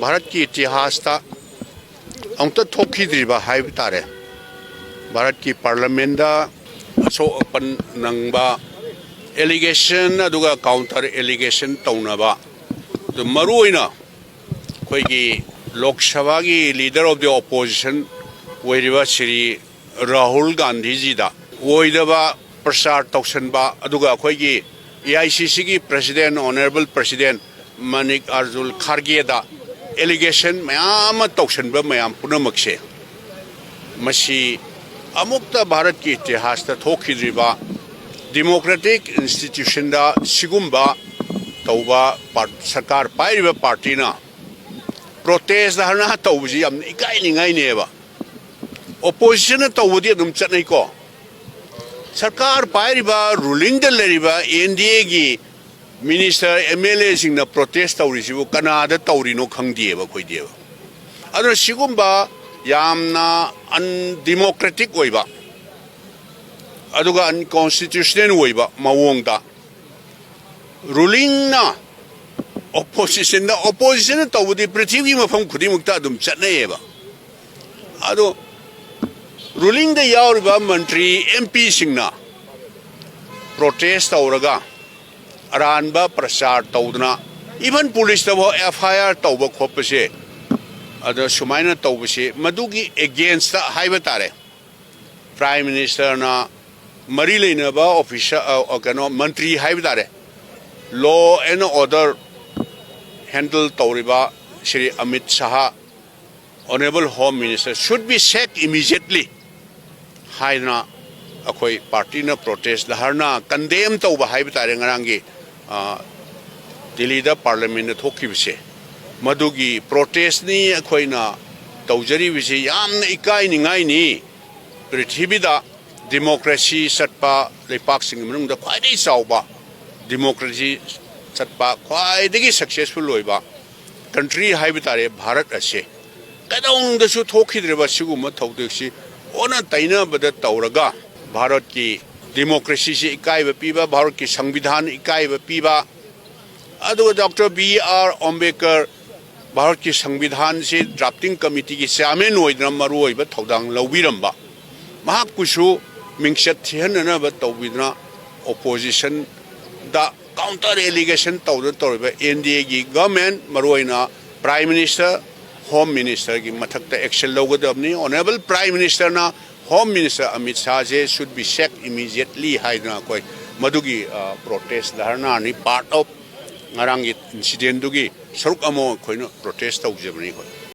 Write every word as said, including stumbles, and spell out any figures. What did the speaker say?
ꯚꯥꯔꯠꯀꯤ ꯏꯇꯤꯍꯥꯁꯇ ꯑꯃꯨꯛꯇ ꯊꯣꯛꯈꯤꯗ꯭ꯔꯤꯕ ꯍꯥꯏꯕ ꯇꯥꯔꯦ꯫ ꯚꯥꯔꯠꯀꯤ ꯄꯥꯔꯂꯥꯃꯦꯟꯗ ꯑꯁꯣꯛ ꯑꯄꯟ ꯅꯪꯕ allegation ꯑꯗꯨꯒ counter allegation ꯇꯧꯅꯕ, ꯑꯗꯨ ꯃꯔꯨ ꯑꯣꯏꯅ ꯑꯩꯈꯣꯏꯒꯤ ꯂꯣꯛ ꯁꯚꯥꯒꯤ leader of the opposition ꯑꯣꯏꯔꯤꯕ ꯁ꯭ꯔꯤ ꯔꯥꯍꯨꯜ ꯒꯥꯟꯙꯤꯖꯤꯗ ꯑꯣꯏꯗꯕ ꯄ꯭ꯔꯆꯥꯔ ꯇꯧꯁꯟꯕ, ꯑꯗꯨꯒ ꯑꯩꯈꯣꯏꯒꯤ AICCꯒꯤ president, honourable president Manik Arjun ꯈꯥꯔꯒꯦꯗ allegation ꯃꯌꯥꯝ ꯑꯃ ꯇꯧꯁꯟꯕ ꯃꯌꯥꯝ ꯄꯨꯝꯅꯃꯛꯁꯦ, ꯃꯁꯤ ꯑꯃꯨꯛꯇ ꯚꯥꯔꯠꯀꯤ ꯏꯇꯤꯍꯥꯁꯇ ꯊꯣꯛꯈꯤꯗ꯭ꯔꯤꯕ, democratic institutionꯗ ꯁꯤꯒꯨꯝꯕ ꯇꯧꯕ ꯄꯥꯔ-, ꯁꯔꯀꯥꯔ ꯄꯥꯏꯔꯤꯕ ꯄꯥꯔꯇꯤꯅ protest ꯙꯔꯅꯥ ꯇꯧꯕꯁꯤ ꯌꯥꯝꯅ ꯏꯀꯥꯏꯅꯤꯡꯉꯥꯏꯅꯦꯕ꯫ Oppositionꯅ ꯇꯧꯕꯗꯤ ꯑꯗꯨꯝ ꯆꯠꯅꯩꯀꯣ꯫ ꯁꯔꯀꯥꯔ ꯄꯥꯏꯔꯤꯕ, rulingꯗ ꯂꯩꯔꯤꯕ NDAꯒꯤ minister, MLAꯁꯤꯡꯅ protest ꯇꯧꯔꯤꯁꯤꯕꯨ ꯀꯅꯥꯗ ꯇꯧꯔꯤꯅꯣ ꯈꯪꯗꯦꯕ ꯑꯩꯈꯣꯏꯗꯤꯕ꯫ ꯑꯗꯨꯅ ꯁꯤꯒꯨꯝꯕ ꯌꯥꯝꯅ undemocratic ꯑꯣꯏꯕ, ꯑꯗꯨꯒ unconstitutional ꯑꯣꯏꯕ ꯃꯑꯣꯡꯗ rulingꯅ oppositionꯗ, oppositionꯅ ꯇꯧꯕꯗꯤ ꯄ꯭ꯔꯤꯊꯤꯕꯤꯒꯤ ꯃꯐꯝ ꯈꯨꯗꯤꯡꯃꯛꯇ ꯑꯗꯨꯝ ꯆꯠꯅꯩꯌꯦꯕ꯫ ꯑꯗꯣ rulingꯗ ꯌꯥꯎꯔꯤꯕ ꯃꯟꯇ꯭ꯔꯤ, MPꯁꯤꯡꯅ protest ꯇꯧꯔꯒ ꯑꯔꯥꯟꯕ ꯄ꯭ꯔꯆꯥꯔ ꯇꯧꯗꯅ, even policeꯇꯐꯥꯎ FIR ꯇꯧꯕ ꯈꯣꯠꯄꯁꯦ, ꯑꯗ ꯁꯨꯃꯥꯏꯅ ꯇꯧꯕꯁꯦ, ꯃꯗꯨꯒꯤ againstꯇ ꯍꯥꯏꯕ ꯇꯥꯔꯦ, Prime Ministerꯅ ꯃꯔꯤ ꯂꯩꯅꯕ officer, ꯑ, ꯀꯩꯅꯣ, ꯃꯟꯇ꯭ꯔꯤ ꯍꯥꯏꯕ ꯇꯥꯔꯦ, law and order handle ꯇꯧꯔꯤꯕ Shri Amit Shah, honourable Home Minister, should be sacked immediately ꯍꯥꯏꯗꯅ ꯑꯩꯈꯣꯏ ꯄꯥꯔꯇꯤꯅ protest ꯙꯔꯅꯥ condemn ꯇꯧꯕ ꯍꯥꯏꯕ ꯇꯥꯔꯦ꯫ ꯉꯔꯥꯡꯒꯤ, ꯑ, ꯗꯤꯜꯂꯤꯗ ꯄꯥꯔꯂꯤꯌꯥꯃꯦꯟꯗ ꯊꯣꯛꯈꯤꯕꯁꯦ, ꯃꯗꯨꯒꯤ protestꯅꯤ ꯑꯩꯈꯣꯏꯅ ꯇꯧꯖꯔꯤꯕꯁꯤ꯫ ꯌꯥꯝꯅ ꯏꯀꯥꯏꯅꯤꯡꯉꯥꯏꯅꯤ꯫ ꯄ꯭ꯔꯤꯊꯤꯕꯤꯗ democracy ꯆꯠꯄ ꯂꯩꯄꯥꯛꯁꯤꯡꯒꯤ ꯃꯅꯨꯡꯗ ꯈ꯭ꯋꯥꯏꯗꯒꯤ ꯆꯥꯎꯕ democracy ꯆꯠꯄ, ꯈ꯭ꯋꯥꯏꯗꯒꯤ successful ꯑꯣꯏꯕ country ꯍꯥꯏꯕ ꯇꯥꯔꯦ ꯚꯥꯔꯠ ꯑꯁꯦ꯫ ꯀꯩꯗꯧꯅꯨꯡꯗꯁꯨ ꯊꯣꯛꯈꯤꯗ꯭ꯔꯤꯕ ꯁꯤꯒꯨꯝꯕ ꯊꯧꯗꯣꯛꯁꯤ ꯑꯣꯟꯅ ꯇꯩꯅꯕꯗ ꯇꯧꯔꯒ ꯚꯥꯔꯠꯀꯤ democracyꯁꯤ ꯏꯀꯥꯏꯕ ꯄꯤꯕ, ꯚꯥꯔꯠꯀꯤ ꯁꯪꯕꯤꯙꯥꯟ ꯏꯀꯥꯏꯕ ꯄꯤꯕ, ꯑꯗꯨꯒ Doctor B R Ambedkar ꯚꯥꯔꯠꯀꯤ ꯁꯪꯕꯤꯙꯥꯟꯁꯤ ꯗ꯭ꯔꯥꯐꯇꯤꯡ ꯀꯃꯤꯇꯤꯒꯤ ꯆꯤꯌꯥꯔꯃꯦꯟ ꯑꯣꯏꯗꯨꯅ ꯃꯔꯨꯑꯣꯏꯕ ꯊꯧꯗꯥꯡ ꯂꯧꯕꯤꯔꯝꯕ, ꯃꯍꯥꯛꯄꯨꯁꯨ ꯃꯤꯡꯆꯠ ꯊꯤꯍꯟꯅꯅꯕ ꯇꯧꯕꯤꯗꯨꯅ ꯑꯣꯄꯣꯖꯤꯁꯟꯗ ꯀꯥꯎꯟꯇꯔ ꯑꯦꯂꯤꯒꯦꯁꯟ ꯇꯧꯗꯨꯅ ꯇꯧꯔꯤꯕ ꯑꯦꯟ ꯗꯤ ꯑꯦꯒꯤ ꯒꯚꯔꯟꯃꯦꯟ, ꯃꯔꯨꯑꯣꯏꯅ ꯄ꯭ꯔꯥꯏꯝ ꯃꯤꯅꯤꯁꯇꯔ, ꯍꯣꯝ ꯃꯤꯅꯤꯁꯇꯔꯒꯤ ꯃꯊꯛꯇ ꯑꯦꯛꯁꯟ ꯂꯧꯒꯗꯕꯅꯤ꯫ ꯑꯣꯅꯔꯦꯕꯜ ꯄ꯭ꯔꯥꯏꯝ ꯃꯤꯅꯤꯁꯇꯔꯅ ꯍꯣꯝ ꯃꯤꯅꯤꯁꯇꯔ ꯑꯃꯤꯠ ꯁꯥꯍꯁꯦ should be sacked immediately ꯍꯥꯏꯗꯅ ꯑꯩꯈꯣꯏ ꯃꯗꯨꯒꯤ ꯄ꯭ꯔꯣꯇꯦꯁ ꯙꯔꯅꯥꯅꯤ, ꯄꯥꯔꯠ ꯑꯣꯐ ꯉꯔꯥꯡꯒꯤ ꯏꯟꯁꯤꯗꯦꯟꯗꯨꯒꯤ ꯁꯔꯨꯛ ꯑꯃ ꯑꯩꯈꯣꯏꯅ ꯄ꯭ꯔꯣꯇꯦꯁ ꯇꯧꯖꯕꯅꯤ ꯑꯩꯈꯣꯏ꯫